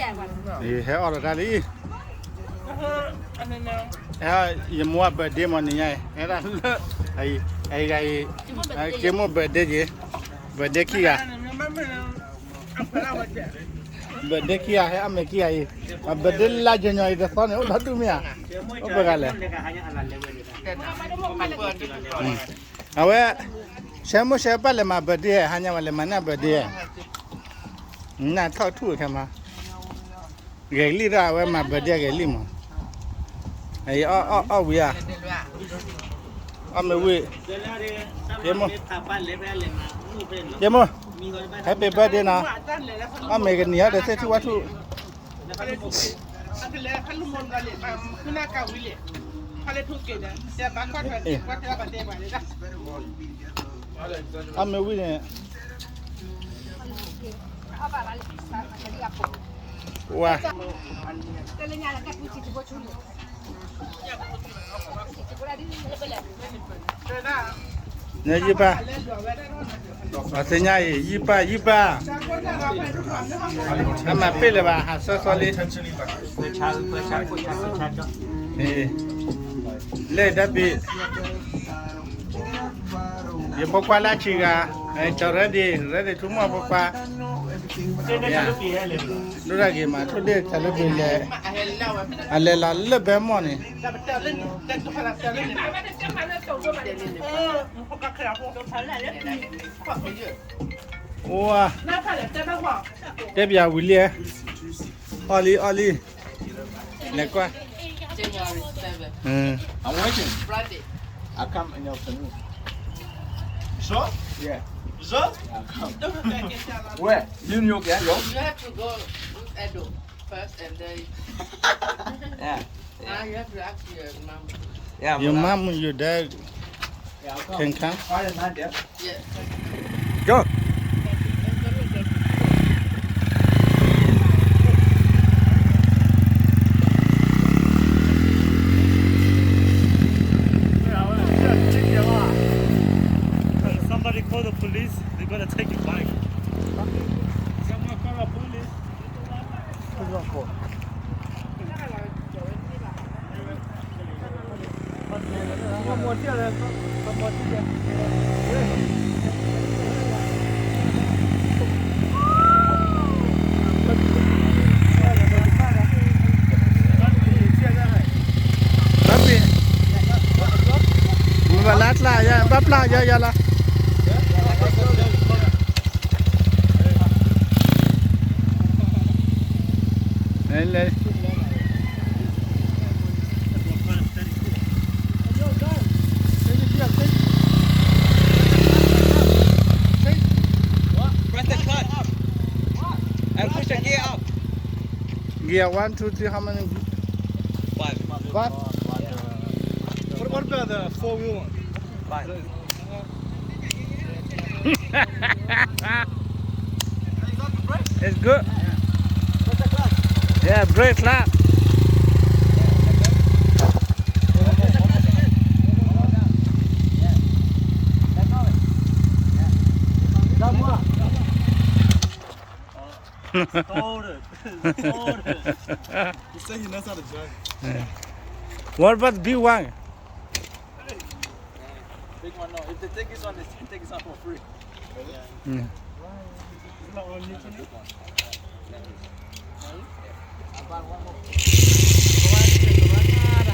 ဟဲအီၣ်ဒီးတၢ်လံ, ယမိၢ်အ birthday မ့ၢ်နံၤညါအံၤ, ဟဲဒၣ်လၢ အံၤ က့မိၢ် birthday က့, birthday ခံဂၤ, birthday ခံဂၤ ဟဲအီၣ်မ့ၤခံဂၤအံၤ, အ birthday လါယညီၤအံၤတသီန့ၣ် အိၣ်ဒီဒူၣ်မ့ၢ်ဧါ, အိၣ်ပှဲၤဂၤလဲၣ်. အဝဲ ဆၢမိၢ်ဆၢပၢ်လဲၤမၤ birthday ဟါညါဝဲလဲၤမၤန့ၢ် birthday, နၢ်ထီၣ်ထူၣ်ခဲမး, ဂဲၤလံဒီးအဝဲမၤ birthday ဂဲၤလံမး, အံၤ အီၣ်ဝံၤဧါ, အီၣ်မ့ၤဝံၤ, က့မိၢ်, က့မိၢ်, happy birthday နီၤ, အီၣ်မ့ၤကနံၤအီၣ်ဒီးသ့ၣ်ထူၣ်ဝၣ်ထူၣ် အမ့ၢ်ဝံၤန့ၣ်, ဝါ, နယံၤပၢ်, အသ့ၣ်ညါအံၤ ယံၤပၢ် ယံၤပၢ်, အမၤပ့ၢ်လၢၤဘၣ် ဟးစီစီလံ, လဲၤတၢ်ပ့ၤ ယဖိခွါလၢအဆံးဂၤ, ကၠီၤ ready, ready ထူမိၢ်ဖိခွါ, ဒိၣ်တၢ်ဂ့ၤမး ထိၣ်ဒ့ၣ် တၢ်လၢပ့ၤလဲၤ, အလဲၤလီၤလၢဘဲမီၢ်န့ၣ်, အိၣ်, တဲပၠးဝံၤလံ, အီၣ်လံ အီၣ်လံ, လဲၤကွၢ်, January seven. I'm working. Friday. I come in the afternoon. Sure? Yeah. Sure? I come. Where? You know, okay, yo? You have to go with Edo first and then. Yeah. Ah, you have to ask your mom. Yeah, your mom, your dad. Yeah, I'll come. Can come? Friday night, yeah. Go. Somebody call the police, they're gonna take your bike. Someone call the police.ဘၣ်ပျၢ်ယၤ ယၤလီၤ. Press the clutch and push the gear up. Gear one, two, three, how many? Five. Five? What, what about the four wheel one? Five. It's good. Yeah, brake clutch. He said he knows how to drive. What about the big one? Big one, no. If they take this one, they take this one for free. Really? Mm.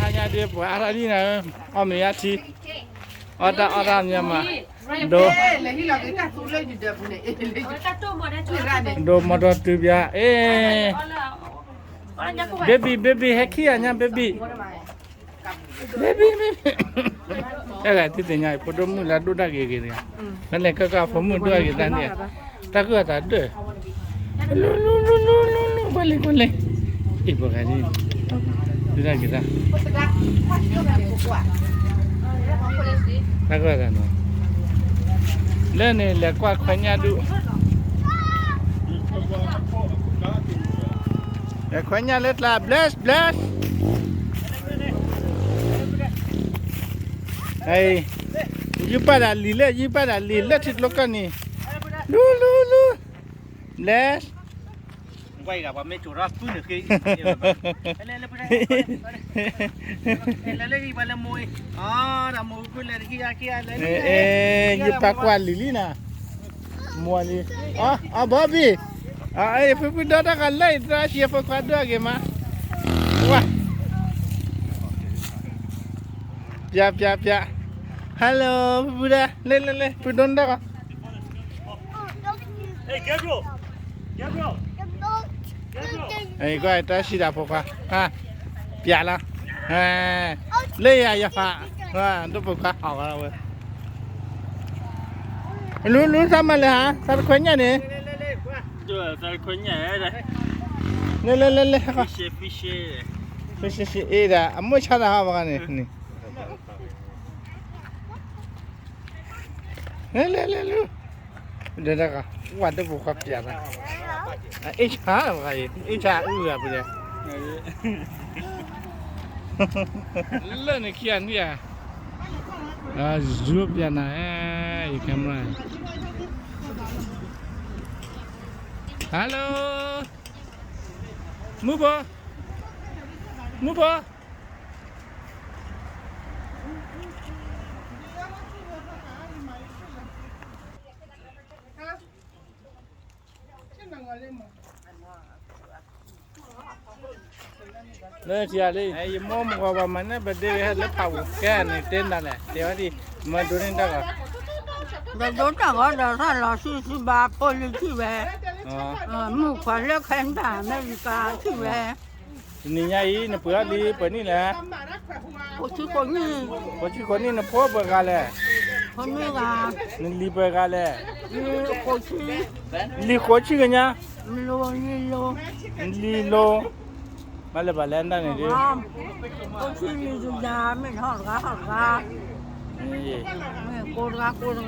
Hanya dia buat arah ni na, om ya ti. Oda, oda, Myanmar. Do. Do မီၢ်ဒီးတုၤဘၣ်. အေး. Baby, baby, ဟဲခံဂၤညါ baby. Baby, baby. တဂၤတသ့ၣ်ညါ ဖိဒိၣ်မုၣ်လၢဒိၣ်တၢ်ဂ့ၤဂ့ၤတဂၤ. ဖဲန့ၣ် ကကဖိမုၣ်ဒိၣ်ဂ့ၤတၢ်န့ၣ် တၢ်ကၢၢ်သးဒၢး. လူ လူ လူ လူ လူ လူ ကွၢ်လံ ကွၢ်လံ. အံၤ ပှၤဂၤန့ၣ် ဒုးတၢ်က့ၤတၢ် တၢ်ကၢၢ်သးနီၤ. လၢန့ၣ် လဲၤကွၢ်ခွဲညၣ်ဒူၣ်. လဲၤခွဲညၣ်လၢကျါ bless, bless. ယုၢ်ပာ်ဒၣ်လံာ်လၢ ယုၢ်ပာ်ဒၣ်လံာ်လၢထံကျိကီၢ်န့ၣ် လူ လူ လူ bless. ပှၤအံၤဂၤ ပှၤမ့ၢ်စိာ်ထီၣ်သူန့ၣ်ဃ့, လၢလၢပှၤလၢမူအံၤ, အီၤဒီးမူဖုလဲၤတက့ၢ်ယၤက့ၢ်လဲၤ, အဲ ယပာ်ကွၢ်လံၤလံနၤ, မူလံ, အဘီဘံၣ်, ဖုဖုဒီတၢ်ဂၤလၢအံၤ တၢ်ဆံးအဖိခွါဒိၣ်အဂ့ၤမး, ဝါ ပျးပျးပျး, hello ဖုဖုဒၣ်, လၢလၢလၢ ဖုဒိၣ်နတၢ်ဂီၤ ကွၢ်တၢ်ဆံးဒၣ်ဖိခွါ, ပျးလီၤ, လၢယၤယဖး, ဒိၣ်ဖိခွါဟးဂီၤလီၤဝဲ, လူလူသးမၤလဲၣ်ဟါ, သးတခွဲညၣ်န့ၣ်, လၢလၢလၢလၢ, ဖံရှ့ဖံရှ့အ့ဒၣ် အမိၢ်ဆါတၢ်ဟးဘၣ်ဂၤန့ၣ်န့ၣ် လဲၤလဲၤလဲၤလူၤ, ဒီးတၢ်ဂၤ, ဝါဒိၣ်ဖိခွါပျးလီၤ, အ့ၣ်ဆါဘၣ်ဂၤအံၤ အ့ၣ်ဆါအုၣ်ဂၤပူၤလဲၣ်, လၢန့ၣ်ခံဂၤန့ၣ်ဧါ, အဇိပျးနၤ, ယ camera, hello, မုၢ်ဖိ, မုၢ်ဖိ လၢထံဂၤလံ, ယမိၢ်မဂီၤပှၤမၤန့ၢ် birthday ဟဲလၢဖးပူၤ ကဲန့ၣ်တဲနၤလဲၣ် တဲဝဲဒ်, မၤဒိးန့ၢ်တၢ်ဂီၤ, ဒီးဒိးတၢ်ဂီၤဒီး သးလီၤဆံဆံဘၣ် ဖိလံၤထံၣ်ဝဲ, မုၣ်ခွါလၢခဲနဒၣ် အမဲရကၤထံၣ်ဝဲ တနံၤညါအံၤ နပှ့ၤအီၣ်လံပှဲၤနံၣ်လဲၣ်, ဃိးဆံဃိးနံၣ်, ဃိးဆံဃိးနံၣ် နဖိပှဲၤဂၤလဲၣ်, နလံၤပှဲၤဂၤလဲၣ်, လံၤဃိးဆံကညါ, နလံၤလိၤ, မ့ၢ်လၢဘၣ်လဲၣ်ဒၣ်န့ၣ်ဒ်, ဃိးဆံလံၤတဂၤ မ့ၢ်ဟီၣ်တဂၤဟီၣ်တဂၤ, မ့ၢ်ကိးတဂၤကိးတဂၤ,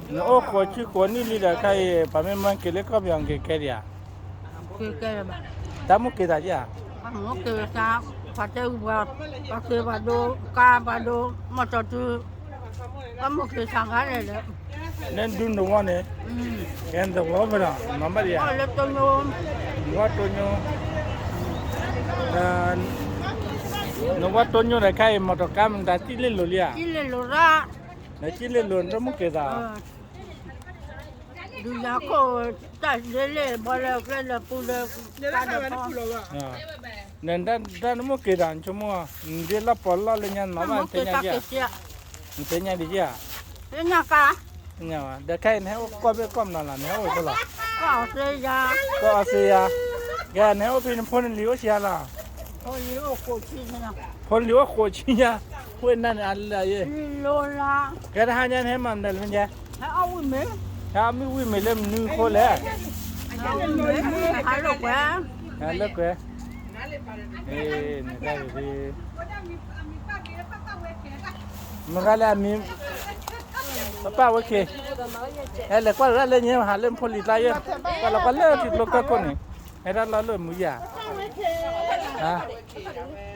နအိၣ်ဃိးဆံဃိးနံၣ်လံဒီးခဲအံၤ ပှၤမ့ၢ်မၢက့ၤလၢကီၢ်ပယီၤ က့ၤကဲဒံးဧါ ကဲကဲဘၣ်, တၢ်မိၢ်က့ၤသးဧါ, မိၢ်က့ၤသး, ပှၤတဲပှၤ, ပှၤက့ၤပှၤဒိ, ကါပှၤဒိ, မီၢ်တီတုၤ, ပှၤမိၢ်က့ၤသးဂၤလဲၣ်ဒီး, နဒူနဝီန့ၣ်, ကဲနသဝီဖဲဒီး မၤဘၣ်ဒံးဧါ, လၢတိညိ, နဝီတိညိ, နဝီတိညိဒီးခဲအံၤ မီၢ်တီကါမတၤ ကံၣ်လ့လိၤလံဧါ, ကံၣ်လ့လိၤရၣ်, နကံၣ်လ့လိၤ နတမိၢ်က့ၤသး ဒုးယၤခိၣ်, တၢ်ဒ်လဲၣ် ဘီလၢကျဲလၢပူၤလၢ, တၢ်ဒ်, နတၢ်နမိၢ်က့ၤတၢ် နဆိကမိၣ်, နဒ်လီၢ်ပီလီၢ်လၢညါ နမၤဘၣ် နသ့ၣ်ညါဒံးဧါ, နသ့ၣ်ညါဒံးဧါ, ဒီးခဲအံၤ နဟဲအိၣ်ကီၢ်ဘ့ၣ်ကီၢ်မနီၤလီၤ နဟဲအိၣ်ဖဲလဲၣ်, ကီၢ်အီစထြ့လယါ, ကဲ နဟဲအိၣ်ဖဲနဖိနလံၤအိၣ်ဆံးညါလီၤ, ဖိလံၤအိၣ်ဃိးဆံညါ, ဝဲနၤန့ၣ်အလၢယဲ, ကဲတဟါညါနဟဲမၤမနုၤလဲၣ်, ဟဲအီၣ်မ့ၢ်ဝံၣ်မ့ၤလၢမနုၤအဃိလဲၣ်, ဟဲလၢကွဲ, နတၢ်ဂ့ၤ, မတၤလဲၣ်အမံၤ, ပပၢ်ဝဲက့ၤ, ဟဲလဲၤကွၢ်လၢလၢညါ ဟးလၢဖိလံၤကျါယဲ, ကွၢ်လီၤကွၢ်လၢထံကျိကၢၢ်ခိၣ်န့ၣ်, ဟဲတၢ်လီၢ်လၢမူယၤ,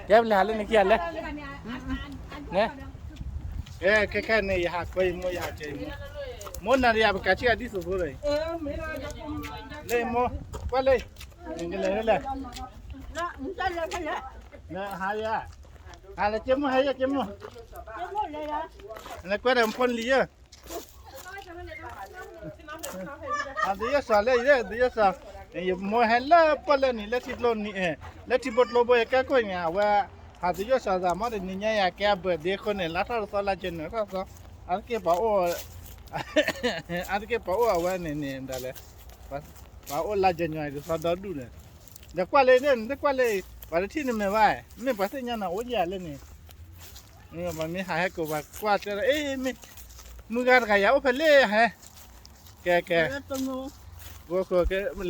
ကဲပလဲၤဟးလၢနခံဂၤလဲၣ်, ခဲခဲန့ၣ် ယဟးကွဲယမိၢ် ယဟးကွဲယမိၢ်, မိၢ်နၤဒီးယၤ ပကးဆံးဂၤဒ်သိးဖိဒီးအံၤ, လၢမိၢ်, ကွၢ်လၢ, နကလဲၤလဲၣ်, ဟါယၤ, ဟါလၢက့မိၢ် ဟါယၤက့မိၢ်, လဲၤကွဲဒီးဖိလံၤယဲ, အသယိၣ်စီၤလၢယဲ သယိၣ်စီၤ, ယမိၢ်ဟဲလၢပီၣ်လဲၣ်န့ၣ် လၢထံကျိန့ၣ်, လၢထံဘိကျိဘိယကဲခိၣ်န့ၣ် အဝဲ, ဟးသယိၣ်စီၤသးမ့ၢ်တနံၤညါယၤကဲအ birthday အဃိန့ၣ် လါထီၣ်တသီလါကဲနုာ်ထီၣ်သီ, အါတက့ၢ်ပှၤအိၣ်, အါတက့ၢ်ပှၤအိၣ်အဝဲန့ၣ်န့ၣ်ဒၣ်လဲာ်, ပှၤအိၣ်လါကဲနုာ်တသီဒီဒူၣ်လဲၣ်, ဒီးကွၢ်လၢန့ၣ် နတကွၢ်လၢ, ပှၤတထံၣ်နမဲာ်ဘၣ်, မ့ၢ်ပှၤသ့ၣ်ညါနၤအိၣ်ယၤလၢန့ၣ် ပှၤမ့ၢ်ဟးဟဲကိးပှၤကွၢ်တဲဒီး အ့ မ့ၢ်, မုၢ်ဂၤတဂၤယၤအိၣ်ဖဲလဲၣ်ဟဲ, ကဲကဲ,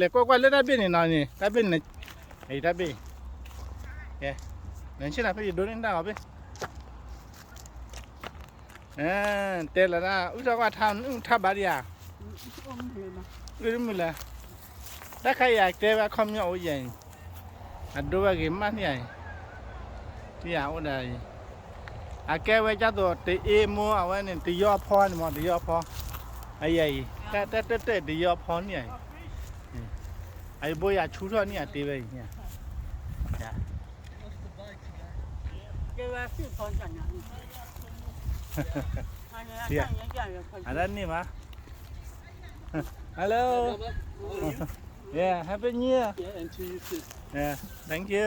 လဲၤကွၢ်ကွၢ်လၢတၢ်ဘ့ၣ်န့ၣ်နီၤန့ၣ် တၢ်ဘ့ၣ်န့ၣ်, တၢ်ဘ့ၣ်, ကဲ, နဆ့ၣ်နၤဖဲယဒိးန့ၢ်တၢ်ဂီၤဘ့ၣ်, တဲလီၤတၢ် အုၣ်ထီၣ်ကွၢ်ထါ နအုၣ်ထါဘၣ်ဒံးဧါ, အုၣ်တမုာ်လၢၤ တၢ်ခါအံၤအကဲဝဲအခီပညီအိၣ်ယဲအံၤ, အဒိဝဲဂ့ၤမးန့ၣ်အံၤ, တံၢ်အအိၣ်ဒၣ်အံၤ, အကဲဝဲဒ်သိးတအ့မိၢ်အဝဲန့ၣ် တယီဖီန့ၣ်မး တယီဖီ, အယဲအံၤ, တၢ်တၢ်တၢ်တၢ်တယီဖီန့ၣ်အံၤ, အဘိယၤဆူထီၣ်န့ၣ်အတ့ဝဲအံၤ, အတၢ်န့ၢ်ဘၣ်. Hello. Yeah, Happy New Year. Yeah, thank you.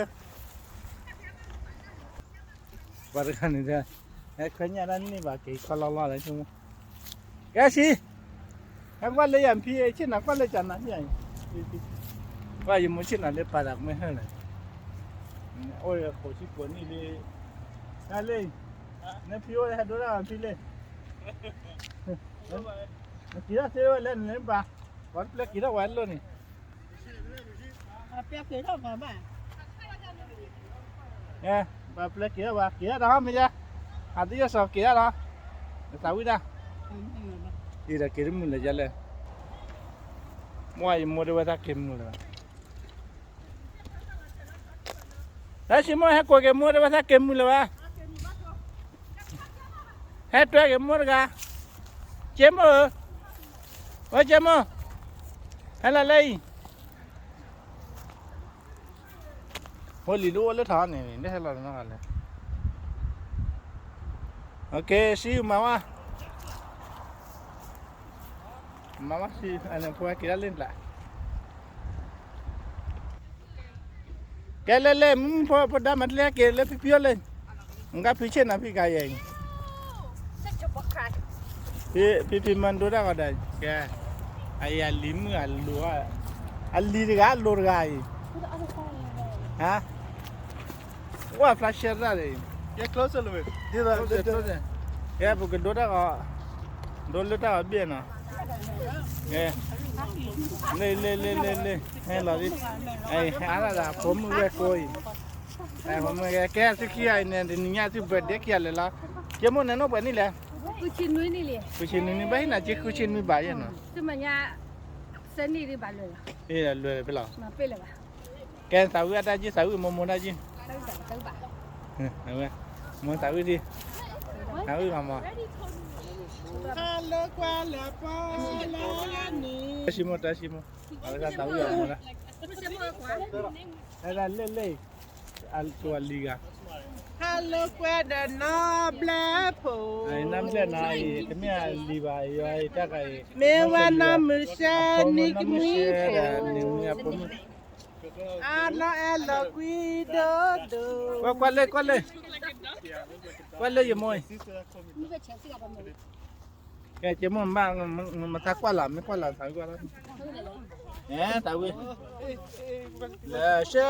ပှၤတဂၤန့ၣ်, ဟဲခွဲညၣ်တၢ်န့ၢ်ဘၣ်က့ၤခီလီၤလီၤလၢဆိကမိၣ်, ကဲဆံ, ဟဲကွၢ်လၢယၤဖံ, ဆ့ၣ်နၤကွၢ်လၢကနၤဖံ, ကွၢ်ယမိၢ်ဆ့ၣ်နၤလၢပာ်တၢ်ကမ့ၢ်ဟၢၣ်လဲၣ်, အိၣ်ဃိးဆံကိးနံၣ်လံ, ဟဲလံ, နဖံအိၣ်ဟဲဒိတၢ်ဂီၤဖံလံ, နက့ၤထီၣ်သ့ဝဲလဲၣ်နဘၣ်, ပှၤတပျဲက့ၤထီၣ်ဝဲလိၣ်န့ၣ် ပှၤပျဲက့ၤထီၣ်ဘၣ်, က့ၤထီၣ်တၢ်ဟီမ့ၢ်ယါ, ဟးသယိၣ်စီၤက့ၤထီၣ်တၢ်, သးဝံၣ်တၢ်, အံၤဒီးက့ၤတမုာ်လၢၤယါလဲၣ်, မ့ၢ်ယမိၢ်တဝဲသးက့ၤမုာ်လၢၤဘၣ်, တၢ်စံမိၢ်ဟဲကိးက့ၤမိၢ်တဝဲသးက့ၤမုာ်လၢၤဘၣ်, ဟဲတွဲက့ၤမိၢ်တဂၤ, က့ၤမိၢ်ဧၢ, ဝဲက့ၤမိၢ်, ဟဲလီၤလၢအံၤ ဖိလံၤဒိၣ်အိၣ်လၢထီန့ၣ် တဟဲလီၤနီတဂၤလဲၣ်, က့ၤဆံမၤဝဲ, မၤဝဲဆံ, ဖိက့ၤဒၣ်လၢကျါ, ကဲလဲၣ်လဲၣ် မုၢ်ဖိဖိဒါမၤတလဲက့ၤလၢဖံဖံအိၣ်လၢ, နကဖံဆ့ၣ်နီၤဖံကၤယဲၢ်အံၤ, ဖံဖံမၤဒိတၢ်ဂီၤဒီး, ကဲ, အအံၤအလံၤမုၣ်အလိၤ, အလံၤတဂၤအလိၤတဂၤအံၤ, ဟါ ကွၢ်ဖျါ ရှဲ တၢ်န့ၣ်, ကဲ ပကဒိတၢ်ဂီၤ, ဒိလၢတၢ်ဂီၤဘ့ၣ်နီၤ, လ့လ့လ့လ့လ့, ဟဲလီၤလံ, ဟဲအါထီၣ်ဒီးဖိမုၣ်ဝဲၢ်ကိးအံၤ, ဖိမုၣ်ကဲ သုခံဂၤအံၤန့ၣ် တနံၤညါသု birthday ခံဂၤလၢာ်လီၤ, က့မိၢ်န့ၣ်အိၣ်ပှဲၤနံၣ်လဲၣ်, ဃုဆံနွံနံၣ်ဘၣ်ဟံၣ်နၤက့ ဃုဆံနွံဘၣ်ယဲၢ်နီၤ, လွဲၢ်ဖဲလီၤ, ကဲသးဝံၣ်အတၢ်ကံၣ် သးဝံၣ်မိၢ်မိၢ်တၢ်ကံၣ်, မိၢ်သးဝံၣ်ဒံး, သးဝံၣ်ဂီၤမး, တၢ်စံမိၢ်တၢ်စံမိၢ်, အဝဲသးဝံၣ်ဂီၤမးလၢ, လ့လ့, အလံၤဂၤ, ဟါလၢကွဲဒီးနီဘျဲဖိ, နီဘျဲနီၤအံၤ တမ့ၢ်အလံၤဘၣ် ယွၤအံၤတၢ်ဂၤအံၤ, မ့ၢ်ဝဲနီၢ်မုၢ်ဆဲနံၤကမှံ, အလီၤအဲၣ်လီၤကွံဒိၣ်ဒိၣ်, ကွၢ်လၢ ကွၢ်လၢ, ကွၢ်လၢယမိၢ်အံၤ ကဲ က့မိၢ်မၤ, မၤသးကွၢ်လၢ် မ့ၢ်ကွၢ်လၢ်သးဝံၣ်ကွၢ်လၢ်, သးဝံၣ်, လၢရှဲ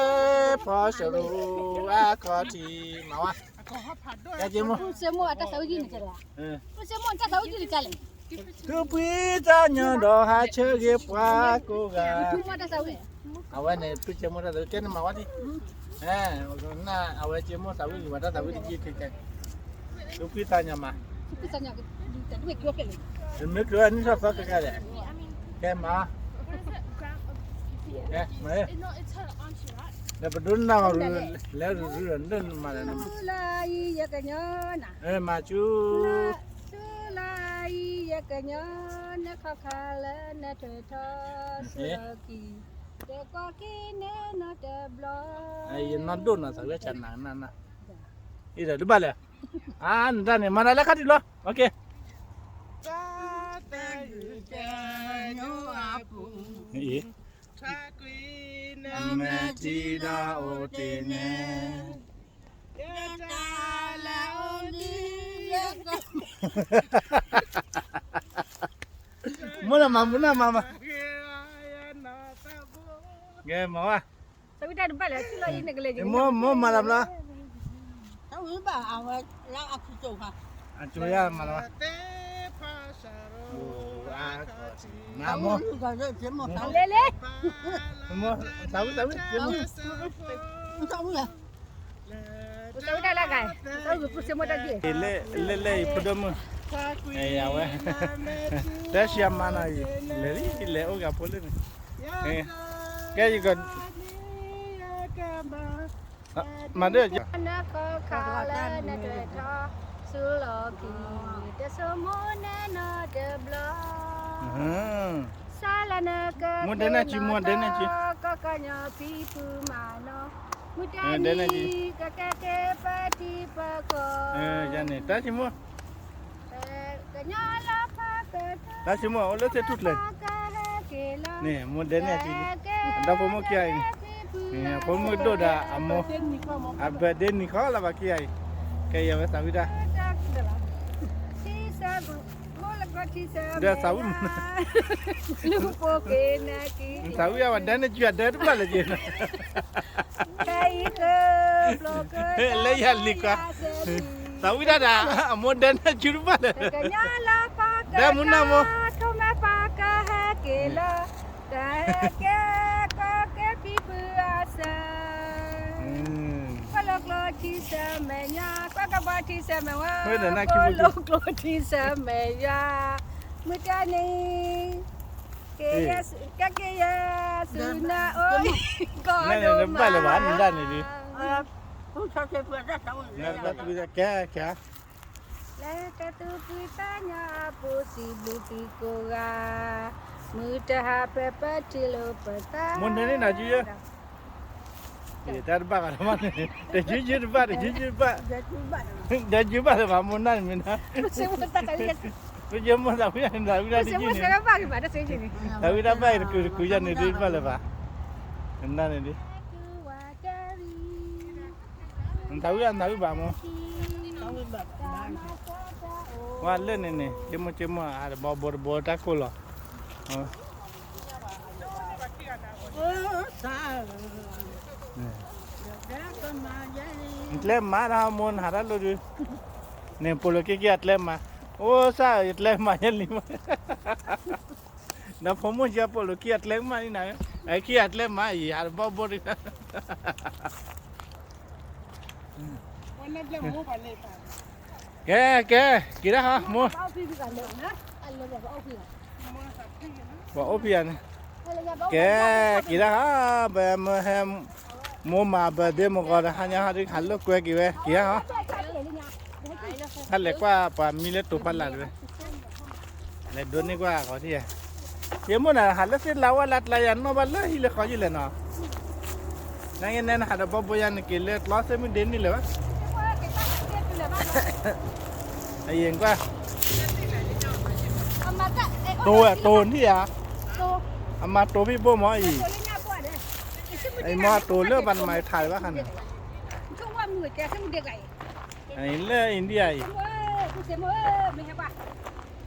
ဖီစရိၤအခီၣ်ထံး မၤဝဲ, ကဲ က့မိၢ်, သူၣ်ဖှံသးညီဒီးဟးဆၢဂ့ၤပှၤကိးဂၤ, အဝဲန့ၣ် ဖုက့မိၢ်တၢ်သးဝံၣ် ကဲနမၤဝဲဒံး, အဝဲက့မိၢ်သးဝံၣ်ဂ့ၤဝဲတၢ်သးဝံၣ်တက့ၢ်ခဲကဲ, သူၣ်ဖှံသးညီမး, မ့ၢ်ကျိၤနံၣ်ထီၣ်သီခဲကဲလဲၣ်, ကဲမၤ, ကဲမၤ, ဒီးပဒိနၢ်ဂီၤ လဲၤရူၤရူၤဒီး နမၤလဲၣ်, ဆူလၢအံၤယကညီနၤ, မၤဆူ ဆူလၢအံၤယကညီ, နခီၣ်ခါလၢနထၢၣ်ထီ, ဆူလီၢ်ခံ, တကွၢ်က့ၤနဲနီတဘျီ, ယနီၢ်ဒိၣ်နီၢ်သးဝဲဆၣ်နၤနၤနၤ, အံၤဒီးတဘၣ်လဲၣ်, အါ နတၢ်န့ၣ် မၤတၢ်လၢခါတံၢ်လီၤ, အ့ နမဲာ်ထံဒီးအိၣ်တ့ၢ်န့ၣ်, မိၢ်နမၤမူနမၤမး, ကဲမၤဝဲ, မိၢ်မၤတၢ်ဘျီ, အကၠိယၤမၤလီၤ, မိၢ်, သးဝံၣ်သးဝံၣ်, လဲၤလဲၤအံၤဖိဒိၣ်မုၣ်, အဝဲ, တၢ်ဆံအမါနီၤအံၤ, လဲၤလံ လဲၤအိၣ်ဂၤဖိလၢန့ၣ်, ကဲယက မၤဒၢၣ်, နခီၣ်ခါလၢနထၢၣ်ထီ, ဆူလီၢ်ခံ, တဆိမိၣ်နဲနီတဘျီ, ဆါလၢနက မိၢ်ဒဲနၢ်ကံ မိၢ်ဒဲနၢ်ကံ, ကီကညီဖံဖုမၤနီၤ, မုၢ်တနံၤ ကကဲက့ၤပထံပကီၢ်, ယၤန့ၣ် တၢ်ဆိကမိၣ် တၢ်ဆိကမိၣ်အိၣ်လၢသ့ၣ်ထူၣ်ကျဲၤ, န့ၣ် မိၢ်ဒဲန့ၣ်အကံ, ဒီဖိမိၢ်ခံဂၤအံၤ, ဖိမုၣ်ဒိၣ်ဒီးအမိၢ်, အ birthday နံၤဃီလီၤဘၣ်ခံဂၤအံၤ, ကဲယၤဝဲသးဝံၣ်တၢ် ဒီးသးဝံၣ်မး, သးဝံၣ်အဝဲဒဲန့ၣ် ကၠူအဒဲတဘၣ်လၢၤက့ၤ, လၢယၤလံၤကွၢ်, သးဝံၣ်တၢ်ဒီး အမိၢ်ဒဲန့ၣ် ကၠူတဘၣ်လၢၤ, ဒီးမူနၢ်မိၢ် ထိၣ်မဲပာ်ကဟဲက့ၤလီၤ, တဟဲက့ၤ ကီက့ၤဖံဖုအဆၢ, ကွၢ်လိာ်ကျိထံဆၢမဲာ်ညါ, ကွၢ်ကဘီထံဆၢမဲာ်ဝါ, ကွၢ်လိာ်ကျိထံဆၢမဲာ်ညါ, မုၢ်တနံၤ ကဲက့ၤယဲ ဆူနအိၣ် ကီဒိၣ်မး, နဘၣ်လၢၤဘၣ် နဒၣ်န့ၣ်ဒုး, ကဲကဲ လၢကသူကွံာ်သးညါအပူၤစံးဘျုးသုကိးဂၤ, မုၢ်တဟါဖဲပထံၣ်လိာ်ပသး, မိၢ်န့ၣ်န့ၣ်ဒီး တၢ်တဘၣ်ဂၤတမးန့ၣ်, တယုၢ်ယုၢ်တဘၣ် တယုၢ်ယုၢ်တဘၣ်, ဒီးယုၢ်ဘၣ်လၢၤဘၣ် မိၢ်နၢ်န့ၣ်မ့ၢ်နၢ်, ပယဲမိၢ်သးဝံၣ်န့ၣ် သးဝံၣ်တၢ်တယုၢ်န့ၣ်, သးဝံၣ်တၢ်ဘၣ်အံၤတကုာ်တကုာ်ယၤန့ၣ်ဒုးတဘၣ်လၢၤဘၣ်, နၢ်န့ၣ်ဒုး နသးဝံၣ်အနၢ်ဝံၣ်ဘၣ်မိၢ်, ဝဲလၢန့ၣ်န့ၣ် က့မိၢ်က့မိၢ် အတဘီဘိတဘိတၢ်ကိၢ်လီၤ, နကျဲမၤတၢ်ဟီမိၢ် နဟးတၢ်လိၣ်ဒုး, န့ၣ်ပိာ်လိာ်ခံခံအကျဲမၤ, အိၣ်စၢ် ယကျဲမၤယဲလံမး, ဒီးဖိမိၢ်ယဲပိာ်လိာ်ခံအကျဲမၤန့ၣ်နၤ, အခံအကျဲမၤအံၤ ဟးတဘီဘိတဂၤ ကဲ ကဲ က့ၤတၢ်ဟီ မိၢ်, ပှၤအိၣ်ဖံးဧါန့ၣ်, ကဲ က့ၤတၢ်ဟီ, ပမ့ၢ်ဟဲ, မိၢ်မၤ birthday မုၢ်ဂီၤဒီး ဟါညါဟီဒုး ဟးလိာ်ကွဲက့ၤဝဲ က့ၤတၢ်ဟီ, ဟဲလဲၤကွၢ်ပှၤမံလၢတိၤဖီလာ်တဝဲ လဲၤဒိးန့ၢ်ကွၢ်ဂီၤထံၣ်ယဲ, ယမိၢ်နၤ ဟးလၢသ့ၣ်လါဝါလၢကျါ ယနီၣ်ဘၣ်လၢဟံၣ်လၢဃီယံာ်လဲၣ်နီၤ, နကနဲနဟးဒီးဘီဘိယၤ နက့ၤလၢကျီသ့ၣ်မုၢ်ဒ့နံၣ်လၢၤဘၣ်, အယံၤကွၢ်, တိၤဝဲတိၤနံၣ်ဧါ, အမၤတိၤဖံၣ်ဘိမ့ၢ်အံၤ, အံၤမ့ၢ်တိၤလၢဘၣ်နမၤထးလၢၤဘၣ်ခါန့ၣ်, လၢ India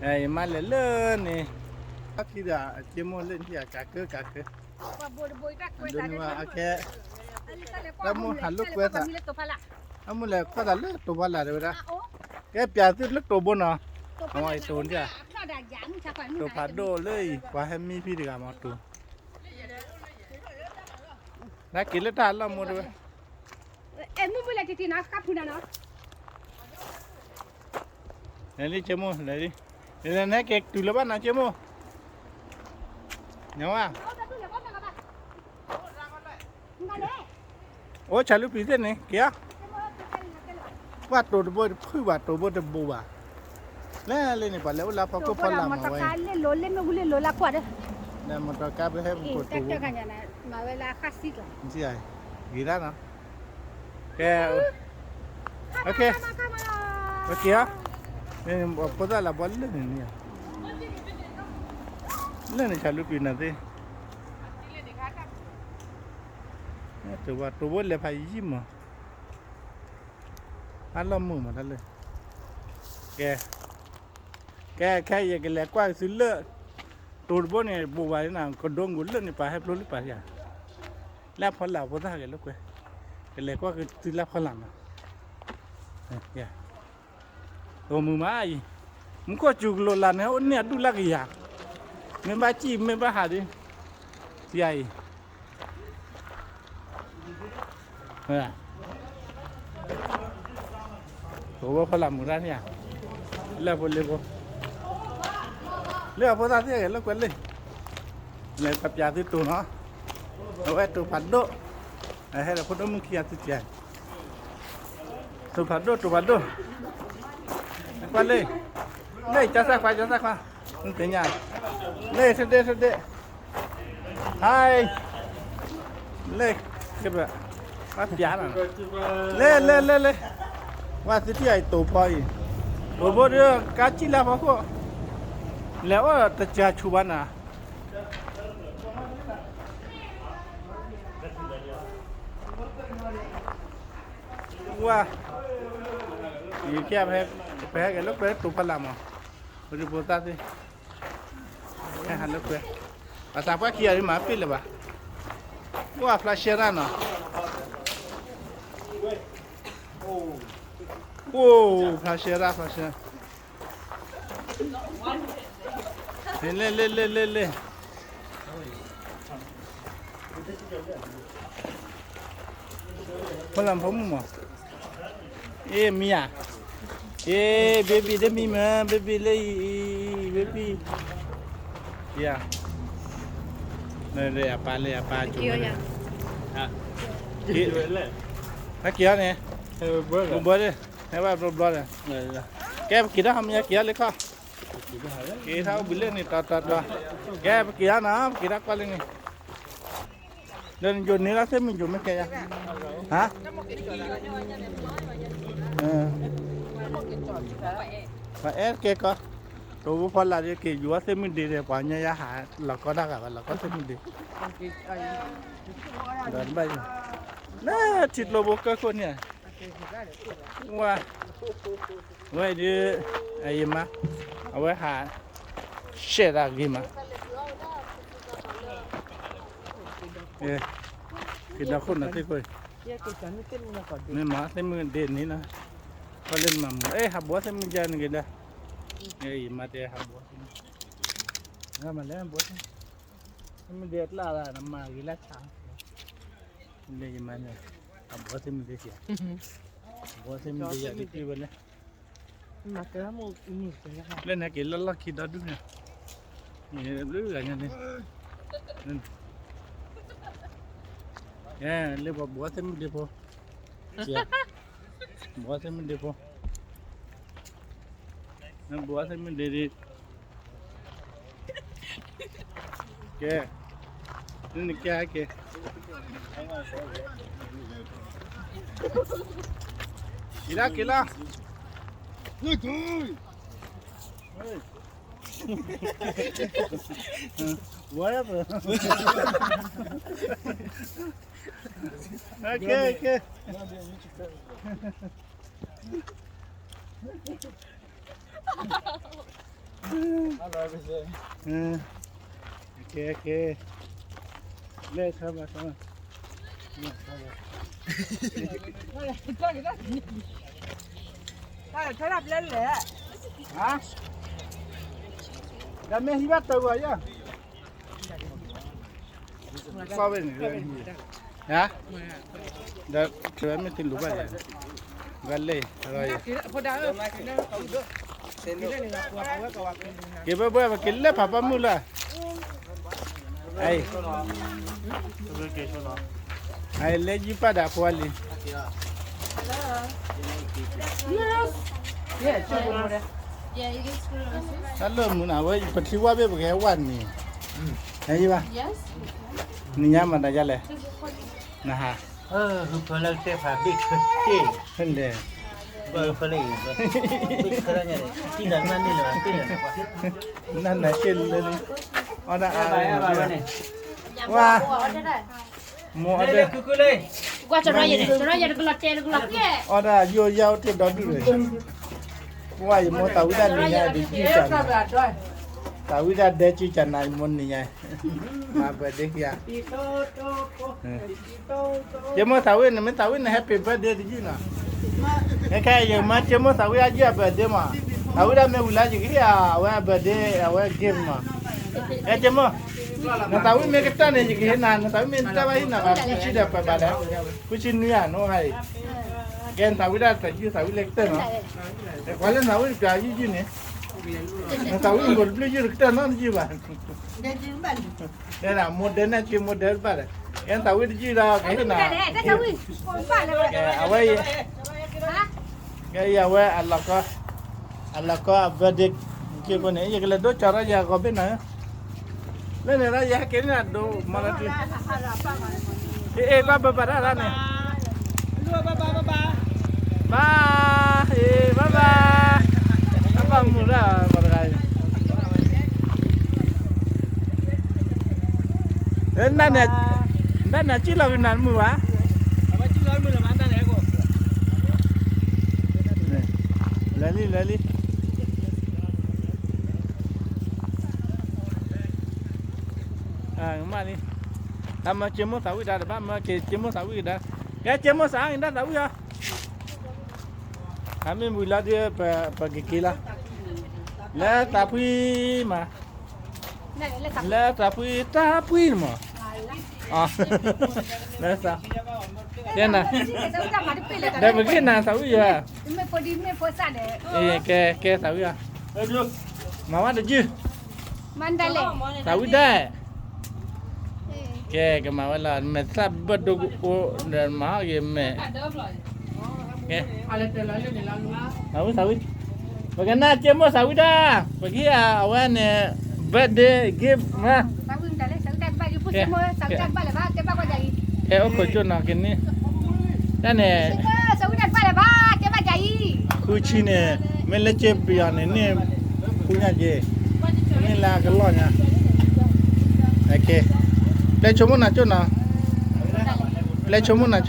အံၤ, ယမၤလဲၤလၢန့ၣ်, အခံဒီး က့မိၢ်လၢ India ကးကၢကးကၢ, ဒိးန့ၢ်ဘၣ်အခဲ, တၢ်မိၢ်ဟးလိာ်ကွဲသး, တၢ်မိၢ်လဲၤကွၢ်သးလၢတိၤဖီလာ်တဝဲဒၣ်, ကဲပျးသုလၢတိၤဘိနီၤ, အဝဲတိၤဒၣ်, တိၤဖးဒိၣ်လၢအံၤ ပှၤဟဲမံဖံတဂၤမ့ၢ်တိၤ, နက့ၤလၢတၢ်လီၢ်မိၢ်တဝဲ, လဲၤလံက့မိၢ် လဲၤလံ, နဟဲက့ၤတုၤလၢၤဘၣ်နီၤက့မိၢ်, နဝဲ အိၣ်ဆၣ်လူပံၤသ့ၣ်န့ၣ် က့ၤဧါ, ကွၢ်တိၤတဘိတဖုဘၣ် တိၤဘိတဘိဘၣ်, လဲၤလၢန့ၣ် ပှၤလဲၤအိၣ်လၢဖီခိၣ်ဖီလာ်မၤဝဲ, လၢမီတီကါပဟဲပကိးတိၤဘိ, ဂ့ၤဒၣ်နီၤ, ကဲ, ကဲ, ဖိသၣ်လၢဘီလၢန့ၣ်န့ၣ်, လၢန့ၣ်ဆၣ်လူပံၤနၤသ့, တိၤဘိလဲၤဖးယံာ်မး, အလီၢ်မုာ်မးတၢ်လၢ, ကဲ, ကဲ ခဲအံၤယကလဲၤကွၢ်က့ၤသုလၢ, တိၤတဘိန့ၣ် ဘိးဘၣ်န့ၣ် ကဒိက့ၤလၢန့ၣ် ပှၤဟဲဖျိလၢပှၤယၤ, လၢအဖီလာ်ဖိသၣ်ဂဲၤလိာ်ကွဲ, ကလဲၤကွၢ်က့ၤသုလၢအဖီလာ်နီၤ, တိၤမုာ်မးအံၤ, မူခိၣ်စူၤကလိာ်လၢ်န့ၣ် အိၣ်န့ၢ်အဒူၣ်လၢကယၤ, မ့ၢ်ဘၣ်စံၣ်မ့ၢ်ဘၣ်ဟးဒ်, ယၤအံၤ တိၤဘိဖီလာ်မုာ်တၢ်န့ၣ်ဧါ, လၢဖိလ့ဖိ, လၢအဖိသၣ်သ့ၣ်ဂဲၤလိာ်ကွဲလံ, လဲၤပျးသုတိၤနီၤ, အဝဲတိၤဖးဒိၣ်, ဟဲဒီးဖိဒိၣ်မုၣ်ခံဂၤသုပျး, တိၤဖးဒိၣ် တိၤဖးဒိၣ်, ကွၢ်လၢ, လၢကၠီသၣ်ခွါ ကၠီသၣ်ခွါ, နသ့ၣ်ညါ, လၢ ထိၣ်ဒ့ ထိၣ်ဒ့, hi, လဲၤ, ဘၣ်ပျးနၤ, လဲၤ လဲၤ လဲၤ လဲၤ, ဝဲသ့ၣ်ထံၣ်အံၤတိာ်ဖီအံၤ, တိာ်ဖိဒီး ကါစံၣ်လၢဖီခိၣ်, လဲၤအိၣ်တစှၤဆူၣ်ဘၣ်နၤ, ဝါ, ယကဲ, ပဟဲက့ၤလၢကွဲတိာ်ဖီလာ်မး, ပဒုဖိသၣ်သ့ၣ် ဟဲဟးလၢကွဲ, အသးပှၢ်ခံဂၤဒ်မၤပ့ၢ်လၢၤဘၣ်, အိၣ်အဖျါရှဲရၣ်နီၤ, အိၣ်ဖျါရှဲရၣ် ဖျါရှဲရၣ်, လဲၤ လဲၤ လဲၤ လဲၤ လဲၤ ဖီလာ်ဖိမုၣ်မး, အ့ မံၤဧါ, အ့ baby တမံၤမး baby လၢအံၤ baby, ယၤ, လၢအပၢ် လၢအပၢ်ကၠိ, ဟဲက့ၤအီၤန့ၣ်, ဘျီဘျီဒီး, ဟဲဘၣ်ဘျီဘျီဒီး, ကဲပက့ၤထီၣ်ဟီမ့ၢ်ယက့ၤအီၤလၢခီ, က့ၤထီၣ်အိၣ်ဘှံးလၢန့ၣ် တီတီတီ, ကဲပက့ၤထီၣ်နီၤ ပက့ၤထီၣ်ကွၢ်လၢန့ၣ်, ဒီးနယိာ်န့ၢ်လီၤသ့ၣ်မုၢ်ယိာ်မ့ၢ်ကဲယၤ, ဟါ, ပှၤအဲၣ်ကဲကီ, တိာ်ဖိဖီလာ်ဒီးက့ၤယိာ်အီၤသ့ၣ်မုၢ်ဒ့ဒီး ပှၤညီယါဟးလီၤကီတၢ်ဂၤဘၣ် လီၤကီသ့ၣ်မုၢ်ဒ့, ဒီးဘၣ်ယိာ်, လၢထံကျိဖိကၢၢ်ခိၣ်န့ၣ်, ဝါ, ဝဲဒုး, အယမါ, အဝဲဟး, ရှဲဒၣ်ဂ့ၤမး, က့ၤဒီခိၣ်နၤသ့ၣ်ခိၣ်, မ့ၢ်မၤသ့ၣ်မုၢ်ဒ့န့ၣ်လီၤ, ခီလၢနမၤမူ အဲၣ်ဟးဘှီသ့ၣ်မုၢ်ဒ့န့ၣ်က့ၤလၢ, ယမါတဲဟးဘှီသ့ၣ်မုၢ်, မၤလဲၣ်ဘှီသ့ၣ်မုၢ်ဒ့အကျါလၢနမၤဂ့ၤလၢဆါ, လၢယမါန့ၣ်, အဘှီသ့ၣ်မုၢ်ဒ့, ဘှီသ့ၣ်မုၢ်ဒ့ယၤတက့ၢ်ဝဲလဲၣ်, လၢနက့ၤလၢလီၢ်ခံဒီဒူၣ်န့ၣ်, ဘျုးဂၤညါန့ၣ်, လၢပှၤဘှီသ့ၣ်မုၢ်ဒ့ဖိ, ဘှီသ့ၣ်မုၢ်ဒ့ဖိ, ဘှီသ့ၣ်မုၢ်ဒ့ဒံး, ကဲ, နကဲကဲ, က့ၤလၢက့ၤလၢ, whatever, okay okay, ကဲကဲ, လဲၤဆါဘၣ်ဆါဘၣ်, လဲၤဆါဘၣ်, ဆါဘၣ်လဲၣ်, ဒီးမ့ၢ်ဟံးဘၣ်တၢ်ဂီၤယါ ဟါ, ဒီးမ့ၢ်တလူၤဘၣ်လဲၣ်, ဘၣ်လဲၣ်, က့ၤဘၣ်ဘၣ် ပက့ၤလၢဖးပၢ်မုၢ်လၢ်, အံၤ, အံၤလဲၤယုၢ်ပာ်ဒၣ်ဖိအလံၤ တၢ်လၢမုၢ်နၤဝဲ ပထံဝါဘ့ၣ်ပကဟဲဝါန့ၣ်, ဟဲယဘၣ်, နညါမၤတၢ်ယါလဲၣ်, နဟး, ဟဲလဲၣ်, နနၤက့ၤလၢ, အီၣ်ဒၣ်အါ, ဝါ, မိၢ်အီၣ်ဒၣ်, အီၣ်ဒၣ်ယိယါအိၣ်တ့ၢ်ဒီဒူၣ်န့ၣ်, ပှၤယမိၢ်သးဝံၣ်ဒၣ်နံၤညါဒ်ကံၢ်စၢ်န့ၣ်, သးဝံၣ်ဒၣ်ဒဲကံၢ်စၢ်နၤ ယမိၢ်နံၤညါ, မၤ birthday ခံဂၤ ယမိၢ်သးဝံၣ်န့ၣ် မ့ၢ်သးဝံၣ်န့ၣ် happy birthday တယုၢ်နီၤ, ခဲခဲအံၤယမါက့မိၢ်သးဝံၣ်အယုၢ်အ birthday မး, သးဝံၣ်ဒၣ်မ့ၢ်ဝံၤလၢယကဟ့ၣ်အဝဲအ birthday အဝဲ gift မး, ကဲက့မိၢ်, နသးဝံၣ်မ့ၢ်ကတၢၢ်န့ၣ် ယကဟ့ၣ်နၤ, နသးဝံၣ်မ့ၢ်နတၢ်ဘၣ်ဟံၣ်နၤဘၣ် ဃုဆံဒီးပှဲၤဘၣ်ဒီး, ဃုဆံနွံဧါ နအိၣ်ခါအံၤ, ကဲနသးဝံၣ်ဒၣ်တယုၢ်သးဝံၣ်လၢကတၢၢ်နီၤ, ကွၢ်လၢနသးဝံၣ်တပျးယုၢ်ယုၢ်န့ၣ်, နသးဝံၣ်နကိးတဘျုးယုၢ်တကတၢၢ်နီတယုၢ်ဘၣ် တဲဒၣ် model န့ၣ်က့ model တဘၣ်ဒီး, ကဲနသးဝံၣ်တယုၢ်ဒီး ကဟ့ၣ်နၤ, အဝဲအံၤ, ကဲအံၤအဝဲအလီၢ်ကီ, အလီၢ်ကီအ birthday က့ဖိန့ၣ် ယကလဲၤဒိကၠီၤထီၣ်ယၤဂီၤဘ့ၣ်နၤ, လၢန့ၣ်ဒီးယဟဲက့ၤန့ၣ်အဒိမၤလီၤတံၢ်, အဲ ကွၢ်ဘၣ်ဘၣ်တၢ်တၢ်န့ၣ်, ဘၣ်, အဲ ဘၣ်ဘၣ်, အဘၣ်မုာ်ဒၣ်ပှၤတဂၤအံၤ, နန့ၣ်, နန့ၣ် ကံၣ်လီၤကနၣ်မုာ်ဘၣ်, လဲၤလံ လဲၤလံ. မ့ၢ်လံ, တၢ်မၢက့မိၢ်သးဝံၣ်တၢ်တဘၣ်မၢက့ၤ က့မိၢ်သးဝံၣ်ကဒါ, ကဲက့မိၢ်သးအံၤဒၣ်သးဝံၣ်အီၤ, အမ့ၢ်ဝံၤလီၤဒီး ပကက့ၤလီၤ, လၢသးဖှံမး, လၢသးဖှံတၢ်ဖှံန့ၣ်မး, လၢသး, ကဲနၤ, ဒီးပက့ၤနၤသးဝံၣ်ယၤ, ကဲ ကဲသးဝံၣ်အီၤ, မၤဝဲတယုၢ်, သးဝံၣ်ဒၣ် ကဲ ကမၤဝဲလီၤ မဲာ်သၣ်ဘၢၣ်ဒိအိၣ်ဒီးမၤဟီၣ်က့ၤမဲာ်, ကဲ, သးဝံၣ်သးဝံၣ်, ပကနၣ်က့မိၢ်သးဝံၣ်ဒၣ်, ပကဟ့ၣ်အဝဲန့ၣ် birthday gift မး, ကဲ, အိၣ်ခိးကၠိနီၤက့ၤန့ၣ်, တၢ်န့ၣ် ဃုဆံန့ၣ် မ့ၢ်လၢက့ပယီၤန့ၣ်န့ၣ်, ဃုညါက့, မ့ၢ်လၢအကလီၢ်ညါ, ပျဲဆိကမိၣ်နၤကၠိနီၤ, ပျဲဆိကမိၣ်နၤကၠိ, သ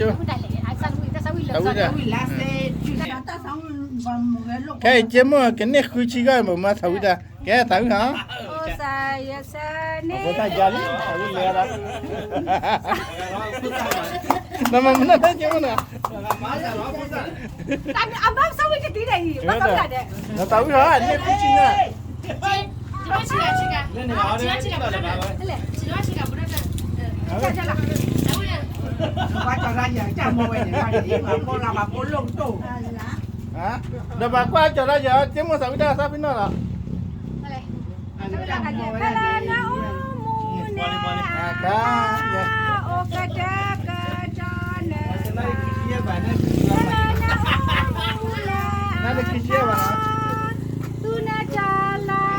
းဝံၣ်ဒၣ်, ခဲအံၤက့မိၢ်ကန့ၢ်ဃုဆံဂီၢ်မး မၤသးဝံၣ်ဒၣ်, ကဲသးဝံၣ်ဟီ, ဖိသၣ်ယဲစၢ်န့ၣ်, ဖိသၣ်ယၤလံ, သးဝံၣ်လဲၤဒၣ်, နမၤမနုၤတၢ်က့မိၢ်နီၤ, အဘၣ်သးဝံၣ်တသံဒၣ်အံၤ, ဘၣ်သးဝံၣ်ဒၣ်, နသးဝံၣ်ဟီ, န့ၢ်ဃုဆံန့ၣ်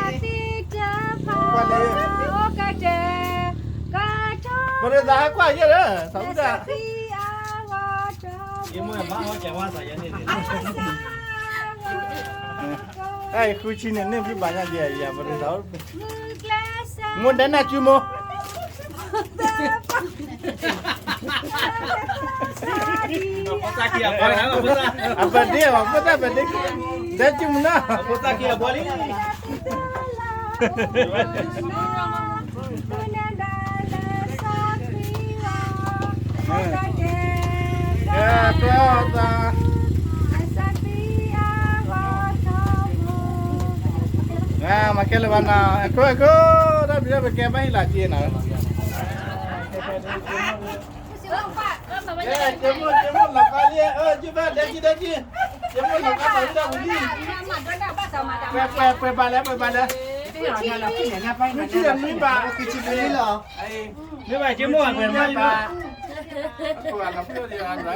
ဒီးပှၤကွၢ်ကၠီၤတၢ်ယၤ က့မိၢ်သးဝံၣ်တၢ်သးဖံနီၣ်လီၤ, ပရသးဟဲကွၢ်ယဲၢ်လၢ သးဝံၣ်ဒၣ်, အံၤဃုဆံန့ၣ်န့ၣ်ဖုဘၣ်ညါဒံးယၤ ပရသး, မိၢ်ဒဲနၢ်စုမိၢ်, အ birthday ဘၣ် ဖိသၣ် birthday, ဒဲစုမနုၤ, မၤကဲလၢၤဘၣ်နီၤ, အခိၣ်အခိၣ် တၢ်ဘျုးပကဲဘၣ်ဟံၣ်လီၤက့နီၤ, ကဲ က့မိၢ် က့မိၢ်လီၤကါလံ, က့ဘၣ်ဒဲကံဒဲကံ, က့မိၢ်လီၤကါသးဝံၣ်ဒၣ်ဝံၤလံ, ပှဲၤ ပှဲၤ ပှဲၤဘၣ်လဲၣ် ပှဲၤဘၣ်လဲၣ်, မ့ၢ်ဘၣ်က့မိၢ်အပှဲၤဘၣ်, မ့ၢ်ဘၣ်လီၤဖှံန့ၣ်, မ့ၢ်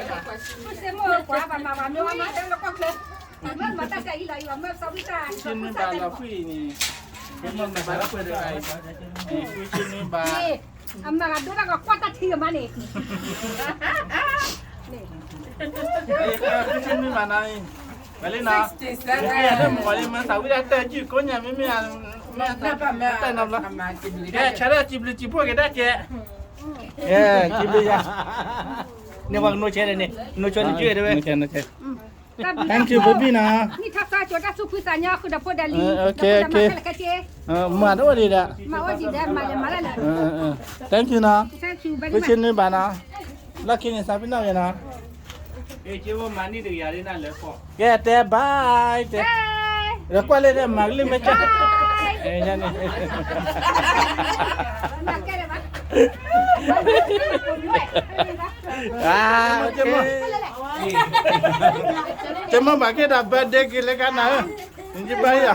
ဘၣ်လီၤဖှံန့ၣ်, မ့ၢ်ဘၣ် အမၤကဒိၣ်တၢ်ကကွၢ်တၢ်ထံကမါန့ၣ်, ဃုဆံနွံဘၣ်နီၤ, ဝဲလံနီၤ, မ့ၢ်သးဝံၣ်ဒၣ်တၢ်ယုၢ်ကိးညါ မ့မ့ၢ်, မ့ၢ်တၢ်နီတဘျီ, ကဲ ဆၢထၢၣ်စံးဘျုးစံးဖှိၣ်က့ၤဒၣ်ကဲ, ကဲ စံးဘျုးယၤ, န့ၣ်ပှၤကနိးဆဲးလဲၣ်န့ၣ်, နိးဆဲးန့ၣ်ကဲဝဲ, Thank you baby နီၤ, နံၣ်ထီၣ်သီကၠိတၢ်သူၣ်ဖှံသးညီဃုာ်ဒီးဖိဒီးလံၤ, မၤတအိၣ်ဒံးဒီး, မၤအိၣ်ဒံးဒီး မၤလဲၤမၤလဲၢ်လဲၣ်, Thank you နီၤ, ဃုဆံနွံဘၣ်နီၤ, လီၢ်ခံန့ၣ်သးပ့ၤနီၣ်က့ၤနီၤ, ကဲတဲ bye တဲ, ဒီးကွၢ်လၢမၤကလံၢ်မ့ၢ်ကၢ်, ညါန့ၣ် ကဲမိၢ်ဘၣ်က့ၤဒီး birthday က့ၤလၢကါနၤဧၢ, ယဘၣ်ယၤ,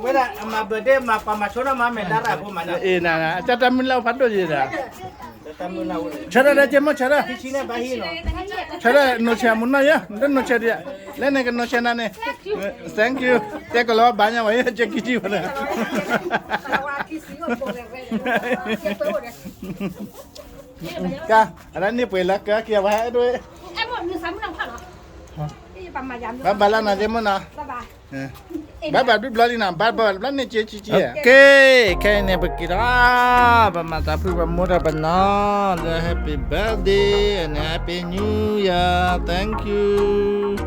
ဝဲဒၣ်အမၤ birthday မၤပှၤမၤဆိနီၣ်မၤ မဲာ်ဒါရၣ်ဖိမၤနီၤ, အတၢ်တၢ်မုၢ်လၢ်ဖးဒိၣ်ယဲဒၣ်, ဆၢထၢၣ်ဒီးက့မိၢ်ဆၢထၢၣ်, ဆၢထၢၣ်နိးဆဲးမုၢ်နီၢ်ယဲ, နတနိးဆဲးဒံး, လၢန့ၣ်ကနိးဆဲးနၤန့ၣ်, Thank you တဲကလီၤဘၣ်ညါဝဲ ကကံထံဝဲဒၣ် ကဲ ကါ, အလၢန့ၣ်ပှဲၤလၢကက့ၤဝဲဟဲဒိၣ်, ဘၣ်ဘၣ်လၢနၤက့မ့ၢ်နီၤ, ဘၣ်ဘၣ်ဒုဘျီလံနီၤ, ဘၣ်ဘၣ်ဘျီန့ၣ်က့ၤက့ၤက့ၤ, ခဲအံၤန့ၣ် ပက့ၤထီၣ်, ပမၤသးဖုၣ်ပမိၢ်ဒီးပနီၢ်လၢ Happy birthday and Happy New Year, thank you.